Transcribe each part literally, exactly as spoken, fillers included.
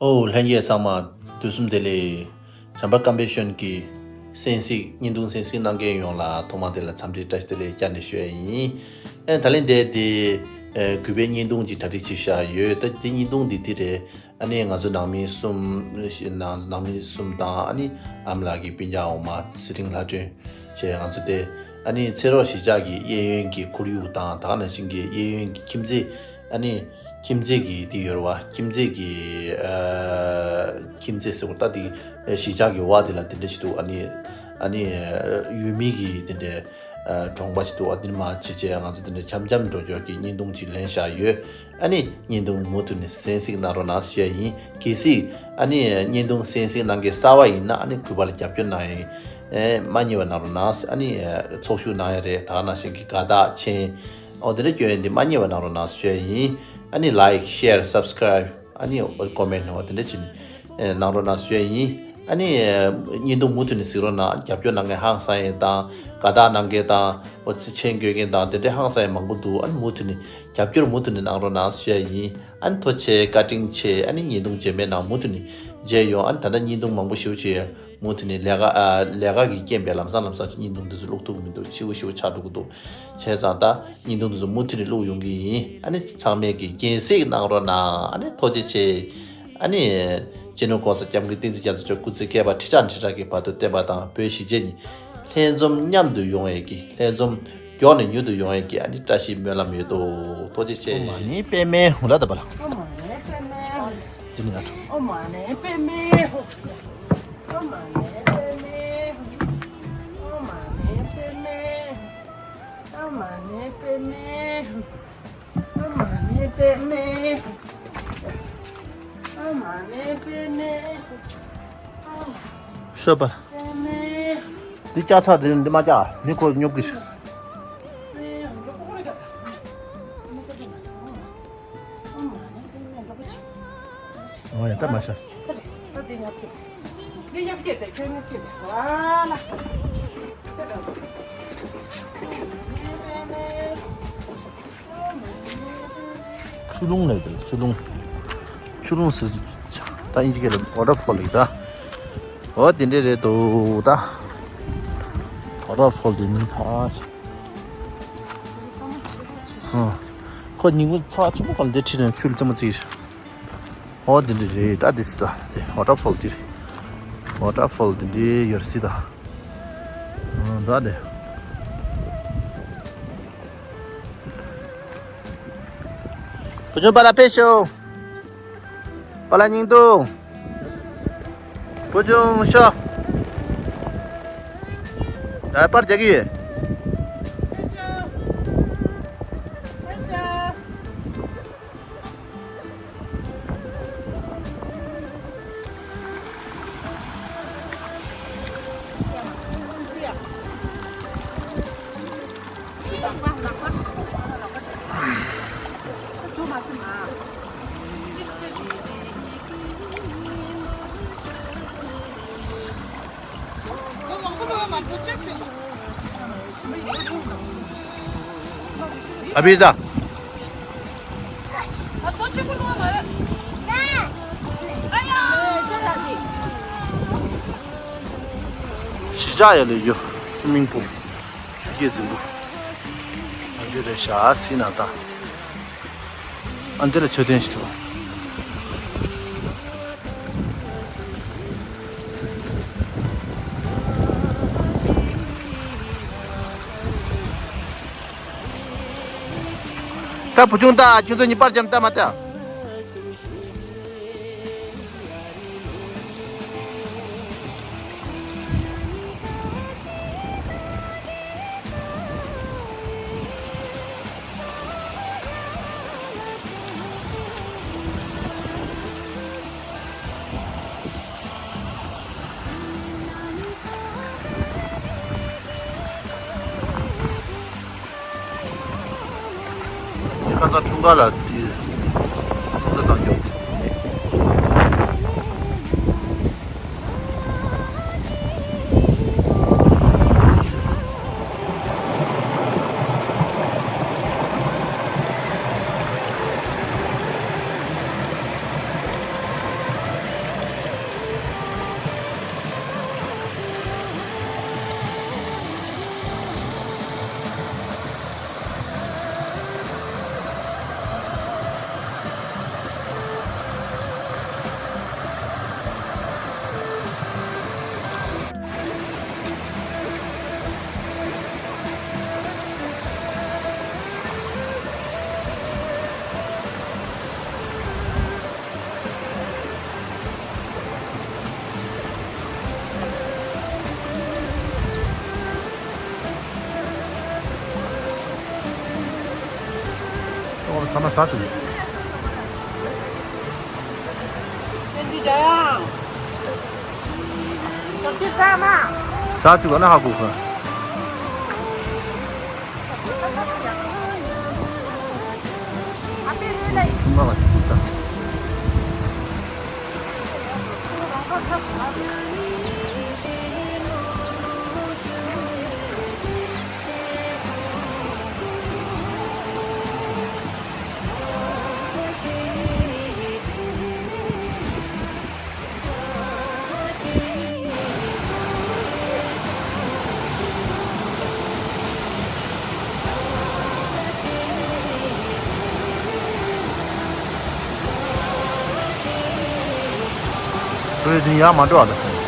ཨོ་ལྷན་རྒྱས་ཚང་མ་དུས་གསུམ་བདེ་ལེགས། བྱམས་པ་ཀམ་པའི་ཤོན་གྱི་གསན་གཟིགས་བརྙན་ཐུང་གསན་གཟིགས་གནང་མཁན་ཡོངས་ལ་ཐོག་མ་དེ་ལ་འཚམས་འདྲི་བཀྲ་ཤིས་བདེ་ལེགས་བསྐྱར་ནས་ཞུ་ཡ་ཡིན། ཨེ་ད་ལན་དེ་དེ་ཨེ་གུས་པའི་བརྙན་ཐུང་ཅིག་གྲ་སྒྲིག་བྱེད་བཞག་ཡོད། ད་དེ་བརྙན་ཐུང་འདི་དེ་རེད། ཨ་ནི་ང་ཚོ་ནང་མི་གསུམ་ནང་ནང་མི་གསུམ་དང་ཨ་ནི་ཨ་མ་ལགས་ཀྱི་སྤུན་ཀྱག་འོག་མ་ཚེ་རིང་ལྷ་སྒྲོན་བཅས་ང་ཚོ་དེ་ཨ་ནི་ཚེ་རོགས་གཞིས་ཆགས་ཀྱི་གཡས་གཡོན་གྱི་ཁོར་ཡུག་དང་ད་ག་ནང་བཞིན་གྱི་གཡས་གཡོན་གྱི་ཁྱིམ་མཚེས་ཨ་ནི་ཁྱིམ་མཚེས་ཀྱི་དེ་ཡོད་རེད་བ། ཁྱིམ་མཚེས་ཀྱི་ཨ་ཁྱིམ་མཚེས་ཟེར་བ་ད་དེ་གཞིས་ཆགས་ཀྱི་བ་དེ་ལ་དེ་འདྲ་ཞིག་འདུག་ཨ་ནི་ཨ་ནི་ཡུལ་མི་གི་དེ་འདྲའི་གྲོང་པ་ཞིག་འདུག་ཨ་དེ་ནི་མ་བྱེད་བྱས་ང་ཚོ་དེ་འདྲ་འཆམ་འཆམ་འགྲོ་འགྱུར་གྱི་བརྙན་ཐུང་ཅིག་ལེན་བཞག་ཡོད། ཨ་ནི་བརྙན་ཐུང་མུ་མཐུད་ནས་གསན་གཟིགས་གནང་རོགས་གནང་ཞུ་ཡ་ཡིན། གལ་སྲིད་ཨ་ནི་བརྙན་ཐུང་གསན་གཟིགས་གནང་མཁན་གསར་པ་ཡིན་ན་ཨ་ནི་གུས་པ་ལ་རྒྱབ་སྐྱོར་གནང་ཡ་ཡིན། ཨེ་མ་བསྙེལ་བ་གནང་རོགས་གནང་། ཨ་ནི་ཚོགས་ཞུགས་གནང་ཡ་རེད། ད་ག་ནང་བཞིན་གྱི་དགའ་རྟགས་མཆན་ཨོ་དེ་འདྲ་སྐྱོན་ཡ་འདི་མ་བསྙེལ་བ་གནང་རོགས་གནང་ཞུ་ཡ་ཡིན། ཨ་ནི་like share subscribe ཨ་ནི་comment ཨོ་དེ་འདྲ་ཅིག་གནང་རོགས་གནང་ཞུ་ཡ་ཡིན། ཨ་ནི་བརྙན་ཐུང་མུ་མཐུད་ནས་གཟིགས་རོགས་གནང་། རྒྱབ་སྐྱོར་གནང་མཁན་ཧང་སང་ཡས་དང་དགའ་རྟགས་གནང་མཁན་དང་ཨོ་ཚེ་མཆན་འགོད་མཁན་དང་དེ་འདྲའི་ཧང་སང་ཡས་མང་པོ་འདུག་ཨ་ནི་མུ་མཐུད་ནས་རྒྱབ་སྐྱོར་མུ་མཐུད་ནས་གནང་རོགས་གནང་ཞུ་ཡ་ཡིན། ཨ་ནི་ཐུགས་རྗེ་ཆེ་བཀའ་དྲིན་ཆེ། ཨ་ནི་བརྙན་ཐུང་རྗེས་མའི་ནང་མུ་མཐུད་ནས་མཇལ་ཡོང་། ཨ་ནི་ད་ལྟ་བརྙན་ཐུང་མང་པོ་ཞེ་པོ་ཅིག་མུ་མཐུད་ནས་ལས་ཀ་ཨ་ལས་ཀ་གི་རྐྱེན་པས་ལམ་སང་ལམ་སང་ཅིག་བརྙན་ཐུང་འདི་ཚོ་བླུག་ཐུབ་ཀྱི་མི་འདུག་འཕྱི་བོ་ཞེ་པོ་ཆགས་འགྲོ་གི་འདུག་བྱས་ཙང་ད་བརྙན་ཐུང་འདི་ཚོ་མུ་མཐུད་ནས་བླུག་ཡོང་གི་ཡིན། ཨ་ནི་ཚང་མས་ཀྱི་མཁྱེན་གཟིགས་གནང་རོགས་གནང་། ཨ་ནི་ཐུགས་རྗེ་ཆེ། ཨ་ནི་སྤྱི་ནོར་༸གོང་ས་༸སྐྱབས་མགོན་བསྟན་འཛིན་རྒྱ་མཚོ་མཆོག་སྐུ་ཚེ་བསྐལ་པ་ཁྲི་ཕྲག་ཁྲི་ཕྲག་གི་བར་དུ་བརྟན་པ་དང་། བོད་གཞིས་བྱེས་གཉིས་ལྷན་འཛོམས་མཉམ་དུ་ཡོང་ཡས་ཀྱི་ལྷན་འཛོམས་མགྱོགས་ནས་མྱུར་དུ་ཡོང་ཡས་ཀྱི་ཨ་ནི་བཀྲ་ཤིས་སྨོན་ལམ་ཡོད་དོ། ཐུགས་རྗེ་ཆེ། ཨོཾ་མ་ཎི་པདྨེ་ཧཱུྃ། ལ་དྭགས་པ་ལ། ཨོཾ་མ་ཎི་པདྨེ་ཧཱུྃ། འདི་མི་ཡ། ཨོཾ་མ་ཎི་པདྨེ་ཧཱུྃ། ཨོཾ་མ་ཎི་པདྨེ་ཧཱུྃ། ཨོཾ་མ་ཎི་པདྨེ་ཧཱུྃ། ཨོཾ་མ་ཎི་པདྨེ་ཧཱུྃ། ཨོཾ་མ་ཎི་པདྨེ་ཧཱུྃ། ཨོཾ་མ་ཎི་པདྨེ་ཧཱུྃ། ཤོད་པ། པདྨེ་ཧཱུྃ། འདི་བཀྱག་ཚར། འདི་འདི་མ་བཀྱག་མི་ཁོ་སྙོབ་ཀྱི། ཨོ་ཡ་ད་མ་ཤ། ཆུ་ཀླུང་ལས་དེ་ཆུ་ཀླུང་། ཆུ་ཀླུང་ཟེར་ད་ཨིན་ཇི་སྐད་ལ་ཝ་ཊར་ཕོལ་ལ་ཡིན་ད། འོ་དེ་འདྲས་རེད་འདུག་ད། ཝ་ཊར་ཕོལ་དེ་ནི་ཕ། ཨ། ཁོ་ཉིན་གུང་ཚ་ཆེན་པོ་གང་འདི་ཁྲིད་ནས་ཆུ་ལ་རྩེད་མོ་རྩེ་གི་རེད། འོ་དེ་འདྲས་རེད་ད། དེ་སི་ད་དེ་ཝ་ཊར་ཕོལ་དེ་རེད། ཝ་ཊར་ཕོལ་དེ་འདྲས་ཡོད་སྲིད་ད། ཨ་ད་དེ། བུ་ཆུང་པཱ་ལགས་ཕེབས་ཤོག་པཱ་ལགས་སྙིང་ཐུང་། བུ་ཆུང་ཤོག་ད་པར་རྒྱག་གི་ཡོད། ཨ་བི་ད། གཞིས་ཆགས་ཡ་ལས་ཡོད། སུ་མིང་པུལ། ཆུ་སྐྱེས་རྫིང་བུ། ཨ་འདི་རེད་ཤག་སི་ན་ད། ཨ་འདི་ལ་མཆོད་རྟེན་ཞིག་འདུག་ད་བུ་ཆུང་ད་ཁྱོད་ཚོ་གཉིས་པར་འཇམ་ལྟ་མ་ལྟ། ཁ་སང་འཁྲུངས་སྐར་ལ་དེ་སློབ་གྲྭ་དང་མཉམ། ང་མ་ཟ་ཐུབ་ཡོད། ཟ་བཅུག་ག་ན་ཧ་གོ་གི། བོད་དུ་ཡར་མ་འགྲོ་བ་ལ་སོང་།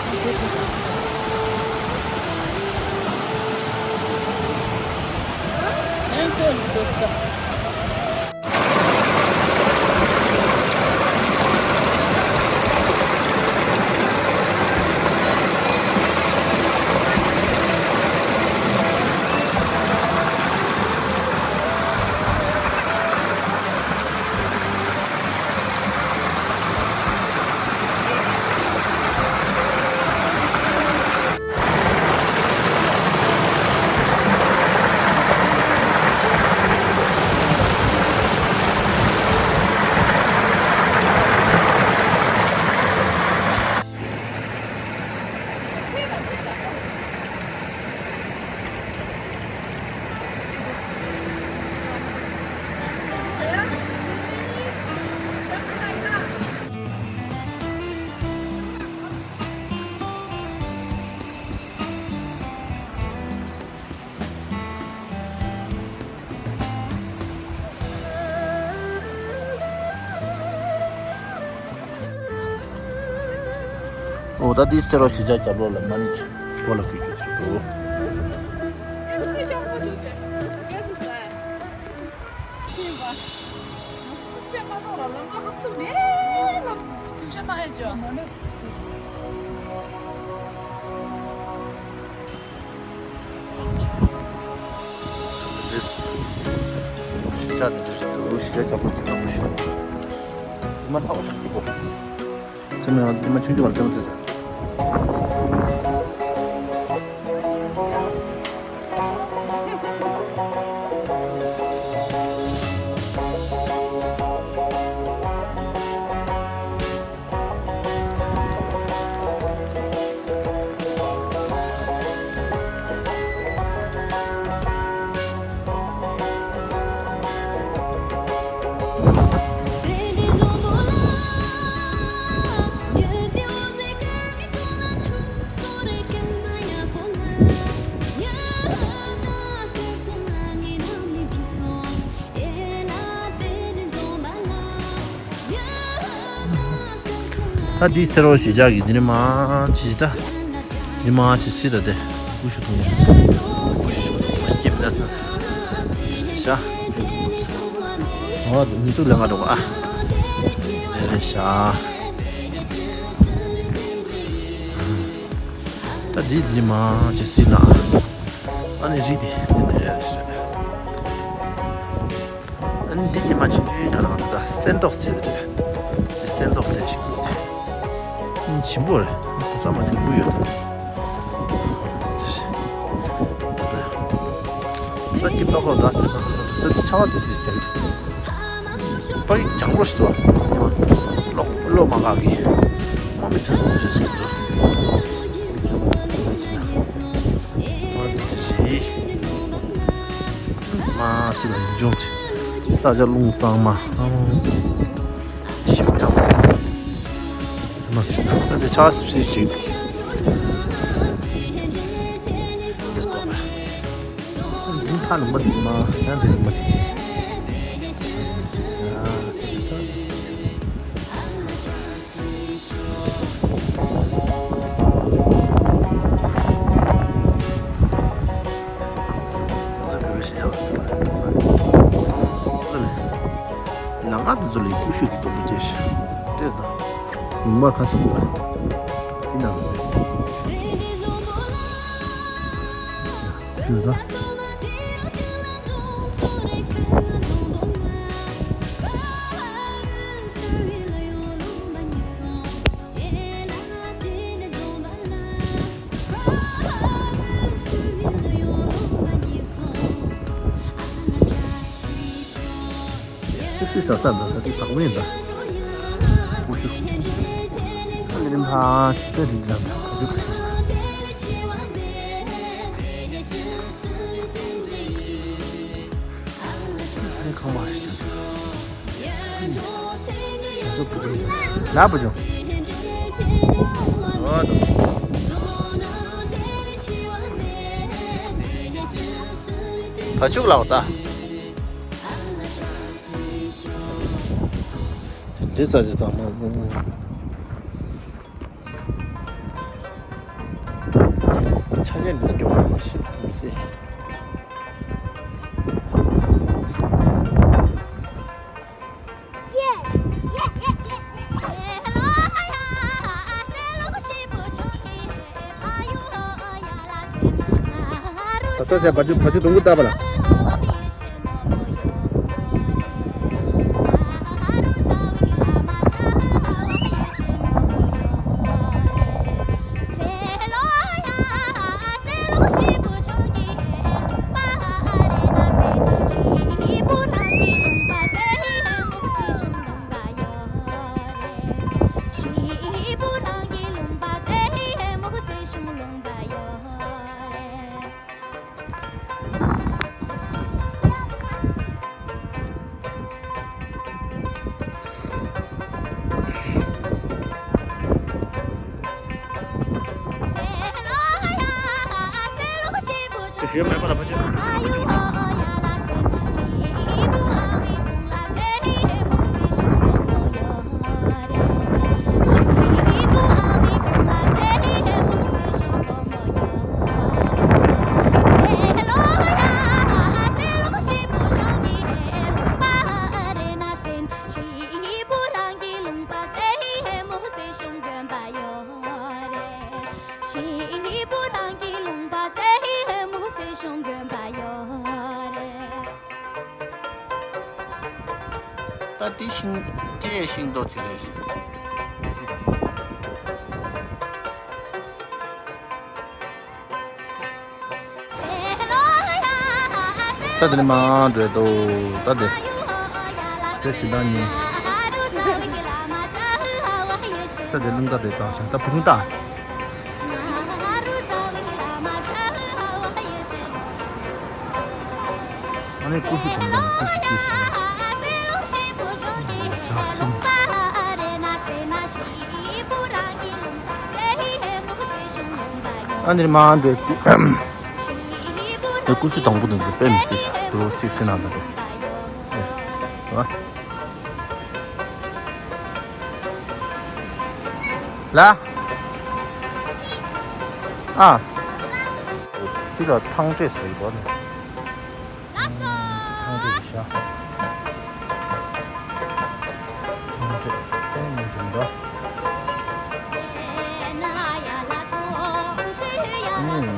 ཨོ་ད་འདི་སེ་རོ་གཞིས་ཆགས་རྒྱབ་ལོགས་ལ་མ་ཎི་གི་སྒོ་ལ་ཕུལ་རྒྱུ་ཞིག་འདུག་གཞིས་ཆགས་འདི་འདྲ་ཞིག་འདུག་གཞིས་ཆགས་རྒྱ་བོད་ཀྱི་ནག་པོ་ཞིག་འདུག་ཉི་མ་ཚ་བོ་ཞིག་འདུག་གོ་ཚེ་མེད་ང་ཉི་མ་ཆུང་ཆུང་བར་ཚེ་མ་ཚེ་ཚེ། ད་འདི་སེ་རོ་གཞིས་ཆགས་ཀྱི་འདི་ནི་མང་ཆེ་ད། འདི་མང་ཆེ་སྲིད་ད་དེ། ཀུ་ཤུ་འཐུང་ཡ། ཀུ་ཤུ་འཐུང་ཡ་སྐྱེས་མི་ད་ཚ། ཤ། འོ་མི་ཐུག་ལས་ང་འགྲོ་ག་ཨ། ཨེ་ཤ། ད་འདི་འདི་མང་ཆེ་སྲིད་ན། ཨ་ནི་རིགས་འདི་འདི་ནས་ཡ་རེད། ཨ་ནི་འདི་ཉི་མ་ཆུང་ཆུང་ག་ལ་ང་ཚོ་ད་སེན་ཏོག་ཟེར་རེད། འདི་སེན་ཏོག་ཟེར་ཞིག་འདུག་དེ། ཞིམ་པོ་རེད། ས་མ་ཐིག་པོ་ཡོད་དོ། ས་ཀྱི་པགས་ཀོ་ད་ས་དེ་ཆ་བ་དེ་སྲིད་ཀྱི་རེད། པགས་ཀྱི་གྱང་རོ་ཞིག་འདུག་ཉི་མ་གློག་གློག་མ་འགག་གི་མ་མི་ཆ་ཚང་ཞིག་འདུག་མ་དེ་དེ་རེད། མ་སྲིད་ལ་ཡིན་ཅུང་ཆེ། ས་ཆ་རླུང་གཙང་མ། ཨང་། ཞིམ་དྲགས་པ་རེད། མ་སྲིད་ལ་ད་དེ་ཆ་སིབ་སིབ་ཅིག་འདི་ལྟོགས་པས། འདི་ཕ་ལུང་པ་འདི་མ་ཡང་འདི་ལུང་པ་འདི། ནང་ང་དེ་ཚོ་ལ་ཀུ་ཤུ་གི་དོག་པོ་སྐྱེས་ཤག་སྤྲེལ་དང་། ལུང་པ་ཁ་སོགས་དང་། སྲིད་ནང་ལ་ཀུ་ཤུ་དང་། ཀུ་ཤུ་དང་། ས་ས་འདི་ས་དེ་བག་མེད་འདི། ཀུ་ཤུ། ཨ་ནི་རིམ་པ་ཇི་ལྟར་རིགས་འདྲ་འདྲ་ཁ་ཤས་ཁ་ཤས་ཤིག་ཨ་ནི་ཁང་པ་ཞིག་ཨ་ནི་བུ་ཆུང་། ལ་བུ་ཆུང་། འོ་དོ། ཕ་ཕྱུགས་ལགས་ད། དེ་འདྲའི་ས་ཆ་གཙང་མ་མང་མང་། ཆ་རྐྱེན་འདི་སྐྱོ་བ་མ་ཤེས་མི་སྲིད། ད་ལྟ་བྱས་བ་ཅུ་བ་ཅུ་དུང་གུ་བཏབ་པ་ལ། ད་དེ་ཤིང་། དེ་ཤིང་ཏོག་ཅིག་རེད། ད་དེ་ནི་མ་འགྲོ་དོ། ད་དེ། དེ་ཇི་ལྟར་ཉེ། ད་དེ་རླུང་རྟ་དེ་བཏང་ཤག་ད་བུ་ཆུང་ལྟ། ཨ་ནི་ཀུ་ཤུ་གང་ག་ཀུ་ཤུ་ཀུ་ཤུ། ཨ་ནི་མ་འདྲེ་ཏི། ཀུ་ཤུ་དང་པོ་དེ་ཚོ་དཔེ་མི་སྲིད་ཤག་ཏུ་གཅིག་སྲིད་ན་འདུག་གོ། ལ། ཨ། དེ་ལ་ཐང་སྤྲད་ཟེར་ཡོད་པ་ནི། ཐང་སྤྲད་ཀྱི་ཤ། ཐང་སྤྲད་དཔེ་མི་འཇམ་པ། ཨུམ། དེ་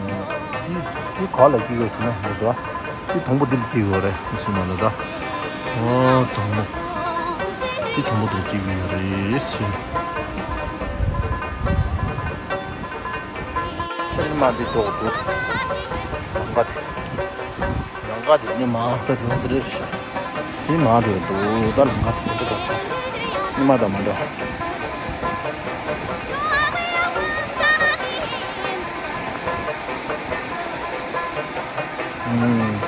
དེ་ག་ལ་སྐྱེ་དགོས་ཟེར་ན་འདི་འདུག་དེ་དང་པོ་འདི་ལ་སྐྱེ་དགོས་རེད་ཟེར་ན་འདི་འདུག་ཨོ་དང་པོ། དེ་དང་པོ་འདི་ལ་སྐྱེ་དགོས་རེད་ཟེར། ཨ་ནི་མ་འདི་འགྲོ་འདུག་ལམ་ཁ་དེ། ལམ་ཁ་དེ་ནི་མ་ད་དེ་ནི་རེད། དེ་མ་འགྲོ་འདུག་ད་ལམ་ཁ་དེ་འདྲ་འགྲོ་ཆོག་ཉི་མ་དང་མ་འདྲ། ཨུམ།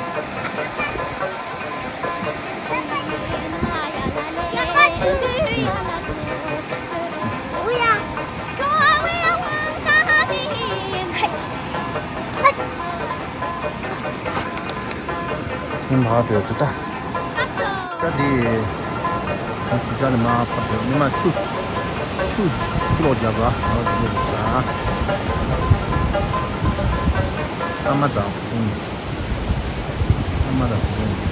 ཉི་མ་འགྲོ་འདུག་ད། ད་འདི། ད་ཞུ་བྱ་ནི་མ་ཕབ་འདུག་ཉི་མ་ཆུ། ཆུ། ཆུ་ལོག་རྒྱབ་པ་ཨོ་དེ་འདྲ་རེད་ཤག་ཨ་མ་དང་བུ་ཆུང་། ཨ་མ་དང་བུ་ཆུང་།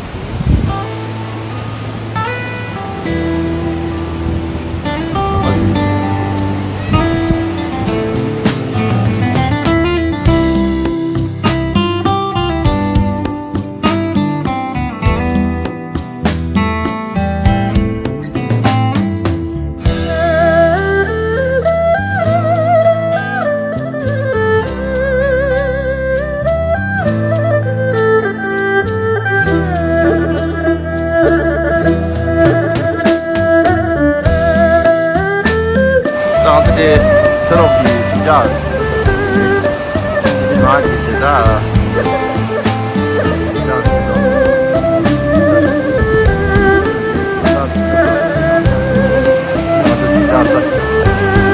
དེ་ཚེ་རོགས་ཀྱི་གཞིས་ཆགས། ང་ཅི་བྱེད་ད། གཞིས་ཆགས་ཟེར་དང་། ང་ཚོ་གཞིས་ཆགས་ད།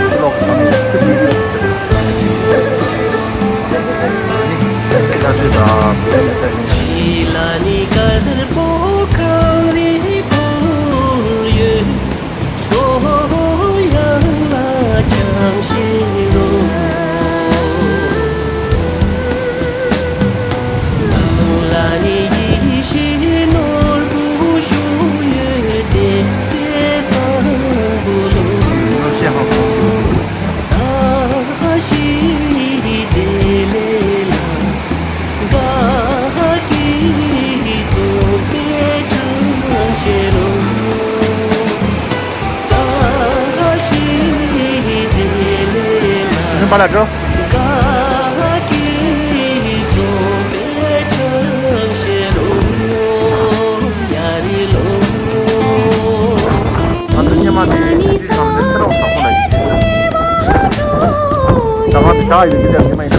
ཕྱི་ལོགས་ཀྱི་ཚང་མས་ཚེ་འདི་ཟེར་ཚེ་འདི་ཟེར། ཨ་ནི་ཚེ་ཆགས་ཚེ་དང་བོད་ཡིག་ཟེར། ཨ་ནི་པཱ་ལགས་འགྲོ། ང་ཚོ་སྔོན་མ་དེ་ཆུ་ཆུའི་སྒང་དེ་ཚེ་རོགས་ཟ་ཁང་ལ་ཡིན། ཟ་ཁང་དེ་གྲགས་ཡོད་ཀྱི་དེར་སྔོན་མ་ཡིན།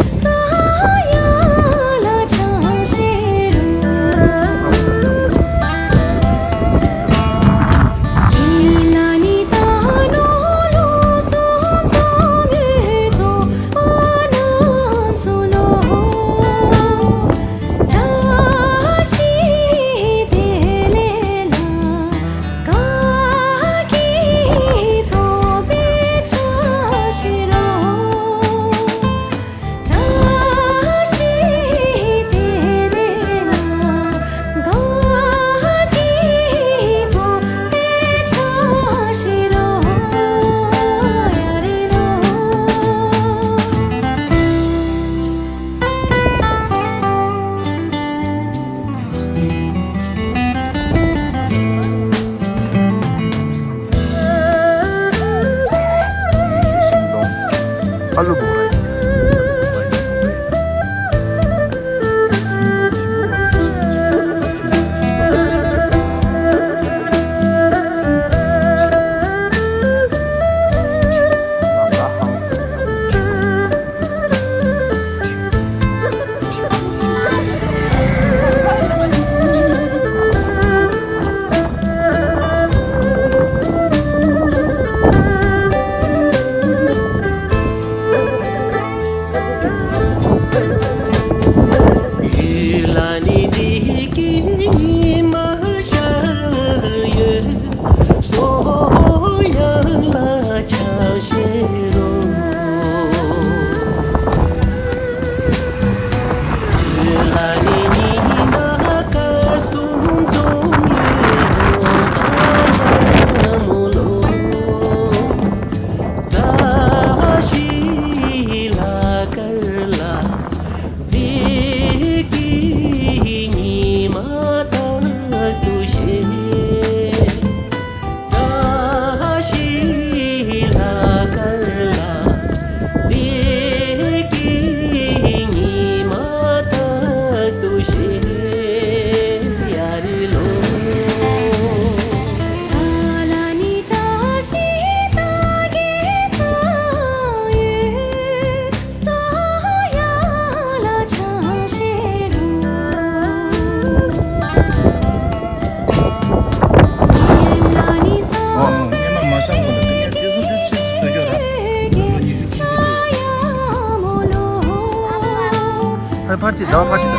ཨ་ཕར་ཅིག་ཟླ་བ་ཕར་ཅིག་ད།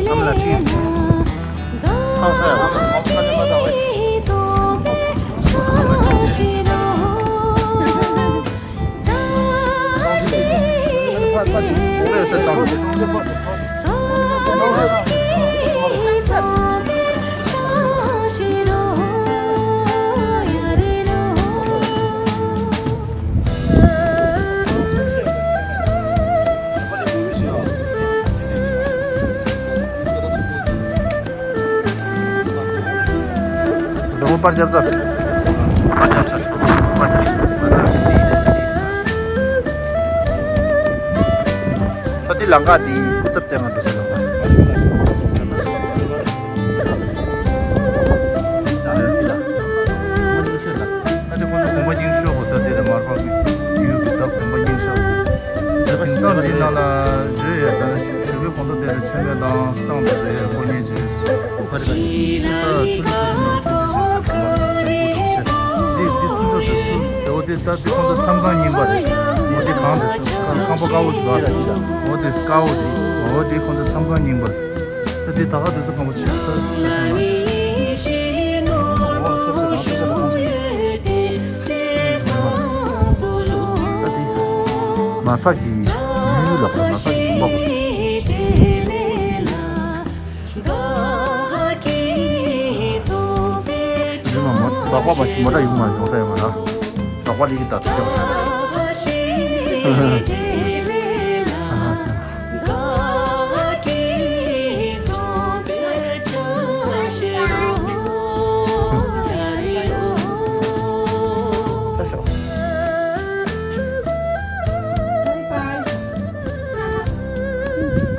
ཨ་མ་ལགས་ཁྲིད། ཧང་སང་ཡང་ཨ་མ་ལགས་ཁྲིད། འདི་མོ་པར་རྒྱབ་ཚར། པར་རྒྱབ་ཚར། པར་རྒྱབ་ཚར། ད་འདི་ལམ་ཁ་འདི་སྐུ་ཚབ་བསྟན་ང་འགྲོ་ས་ལམ་ཁ། ད་འདི་ཁོང་ཚོ་གོམ་པ་རྒྱུག་ ད་དེ་ཁོང་ཚོ་མཚམས་ཁང་རྙིང་པ་རེད། འོ་དེ་གང་དེ་ཚོ་ཁང་པ་དཀར་པོ་ཞིག་རེད། འོ་དེ་དཀར་པོ་རེད། འོ་དེ་ཁོང་ཚོ་མཚམས་ཁང་རྙིང་པ། ད་དེ་ད་ག་དེ་ཚོ་ཁང་པ་ཆགས་ས་ཆགས་ས་ན། ད་དེ་མ་ས་གི་ཡུལ་ལ་མ་ས་གི་ཁང་པ་པོ། ཡིན་ན་མོ་ལག་པ་མ་ཞིག་མོ་ཊ་ཡོང་མ་ཡོང་ས་ཡོད་མ་རེད། ལག་པ་ལི་གི་ད་ཚོད།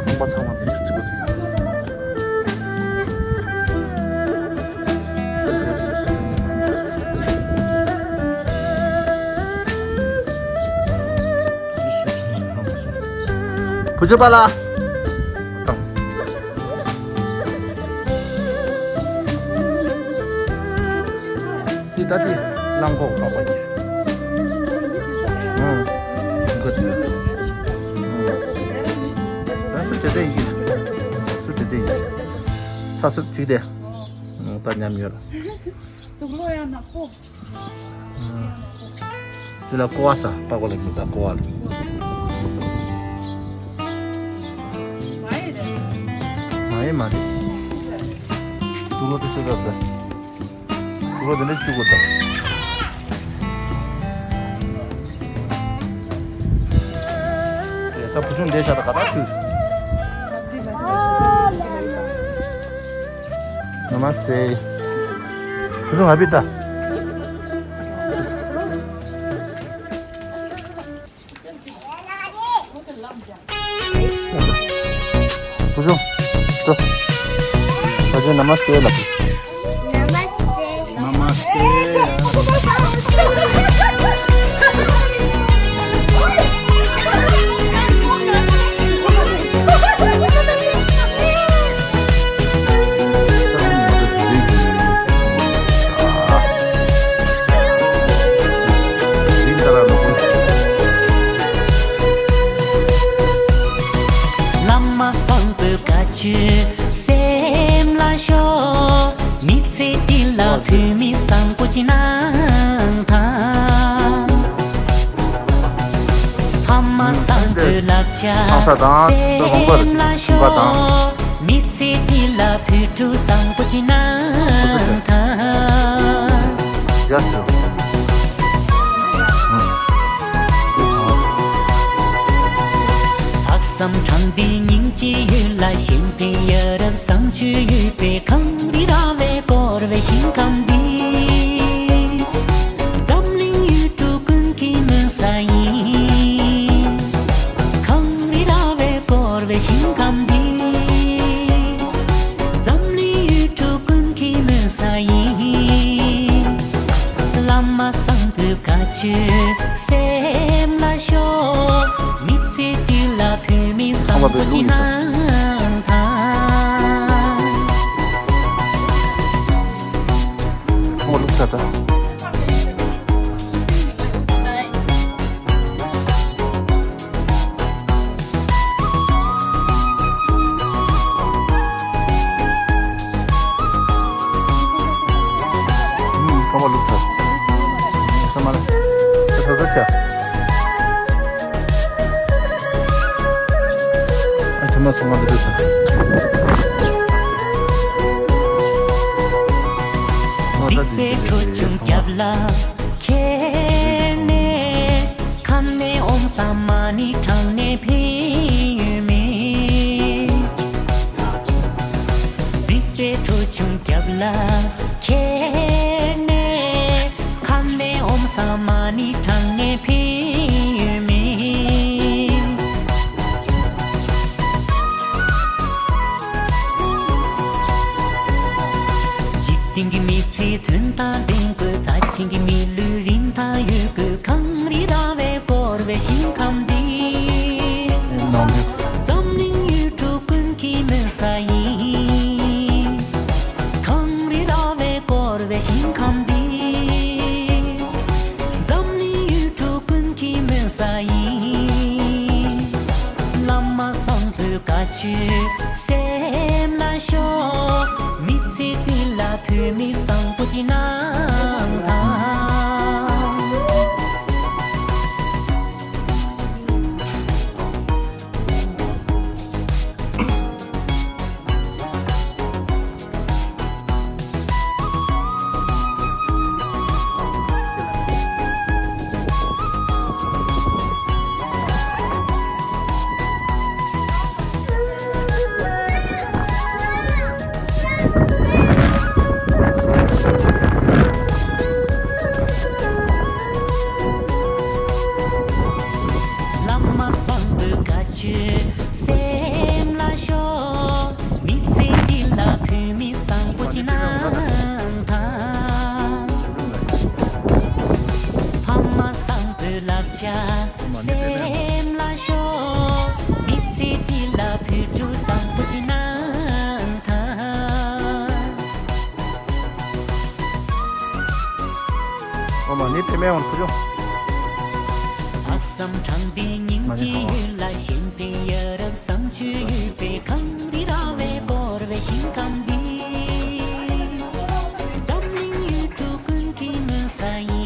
ཁང་པ་ཚང་མ་འདི་རྩིག་པ་རྩིག། བུ་ཆུང་པ་ལ། འདི་ད་འདི་རླངས་འཁོར་འཕགས་པ་ཡིན། ཨང་། འགོ་དེ། ཨང་། ད་སུ་དེ་དེ་ཡིན། སུ་དེ་དེ་ཡིན། ས་སུ་ཅིག་དེ། ཨང་། ད་མཉམ་ཡོད་ལ། དུག་ལོག་ཡང་ནག་པོ། དེ་ལ་ཀོ་བ་ས་པ་ཀོ་ལ་མི་ད་ཀོ་བ་ལ། མ་ཡེ་རེད། མ་ཡེ་མ་རེད། དུག་ལོག་དེ་ཚོ་ད་ད། དུག་ལོག་དེ་འདྲ་བཅུག་དགོས་ད། ད་བུ་ཆུང་འདས་ཤག་ད་ག་ད་ཚུལ། Namaste. བུ་ཆུང་ཨ་བི་ད། བུ་ཆུང་། ཏོ། བུ་ཆུང་། Namaste ལབ། Namaste. Namaste. བླ་མ་བཟང་པོའི་བཀའ་ཆོས་སེམས་ལ་ཤོག། མི་ཚེ་འདི་ལ་བོད་མི་བཟང་པོ་ཅིག་གནང་དང་། ཕ་མ་བཟང་པོའི་བསླབ་བྱ་ཨང་ས་དང་ཚོད་དགོངས་པ་རེད། སེམས་ལ་ཤོག། མི་ཚེ་འདི་ལ་བུ་ཕྲུག་བཟང་པོ་ཅིག་གནང་དང་། ཡ་ཞོ། ལྷག་བསམ་དྲང་བདེན་སྙིང་རྗེ་ཡོད་ལ། གཞན་ཕན་ཡ་རབས་བཟང་སྤྱོད་ཡོད་པའི། གངས་རི་ར་བས་བསྐོར་བའི་ཞིང་ཁམས་འདི། འཛམ་གླིང་ཡུལ་གྲུ་ཀུན་གྱི་མུན་ས་ཡིན། གངས་རི་ར་བས་བསྐོར་བའི་ཞིང་ཁམས་འདི། འཛམ་གླིང་ཡུལ་གྲུ་ཀུན་གྱི་མུན་ས་ཡིན། བླ་མ་བཟང་པོའི་བཀའ་ཆོས་སེམས་ལ་ཤོག། མི་ཚེ་འདི་ལ་བོད་མི་བཟང་པོ་ཅིག་གནང་དང་། ཁོང་ལུག་ད་ད། ཁོང་ལུག་ད། ས་མ་ལ། ས་ས་ས་ཆ། ཨ་ཁྱོད་མ་སོང་ང་འདི་འདྲ་ཟེར། ཨོ་ད་འདི་འདི་འདི་འདི་ཁྱོད་ལ་ཁྱེར་ནས་ཁམས་ནས་ཨོམ་ས་མ་ཎི་བགྲངས་ནས་ཕན་ཡོད་མེད། འདི་འདྲའི་ཁྲོ་ཆུང་རྒྱབ་ལ་ཁྱེར་ནས། ཁམས་ནས་ཨོམ་ས་མ་ཎི་བགྲངས་ནས་ཕན་ཡོད་མེད། འཇིག་རྟེན་གྱི་མི་ཚེ་དོན་དང་ལྡན་དགོས། རྩ་ཆེན་གྱི་མི་ལུས་རིན་ཐང་ཡོད་དགོས། གངས་རི་ར་བས་བསྐོར་བའི་ཞིང་ཁམས་འདི། འཛམ་གླིང་ཡུལ་གྲུ་ཀུན་གྱི་མུན་ས་ཡིན། གངས་རི་ར་བས་བསྐོར་བའི་ཞིང་ཁམས་འདི། འཛམ་གླིང་ སེམས་ལ་ཤོག་མི་ཚེ་འདི་ལ་བོད་མི་བཟང་པོ་ཅིག་གནང་དང་། བླ་མ་བཟང་པོའི་བཀའ་ཆོས་སེམས་ལ་ཤོག་མི་ཚེ་འདི་ལ་བོད་མི་བཟང་པོ་ཅིག་གནང་དང་། ཕ་མ་བཟང་པོའི་བསླབ་བྱ་སེམས་ལ་ཤོག་མི་ཚེ་འདི་ལ་བོད་ཕྲུག་བཟང་པོ་ཅིག་གནང་དང་། ཨོ་མ་ནི་དེ་མེད་འོང་ཐུ་ཅོ། ལྷག་བསམ་དྲང་བདེན་སྙིང་རྗེ་ཡོད་ལ་གཞན་ཕན་ཡ་རབས་བསམ་སྤྱོད་ཡོད་པའི་གངས་རི་ར་བས་བསྐོར་བའི་ཞིང་ཁམས་འདི། འཛམ་གླིང་ཡུལ་གྲུ་ཀུན་གྱི་མུན་ས་ཡིན།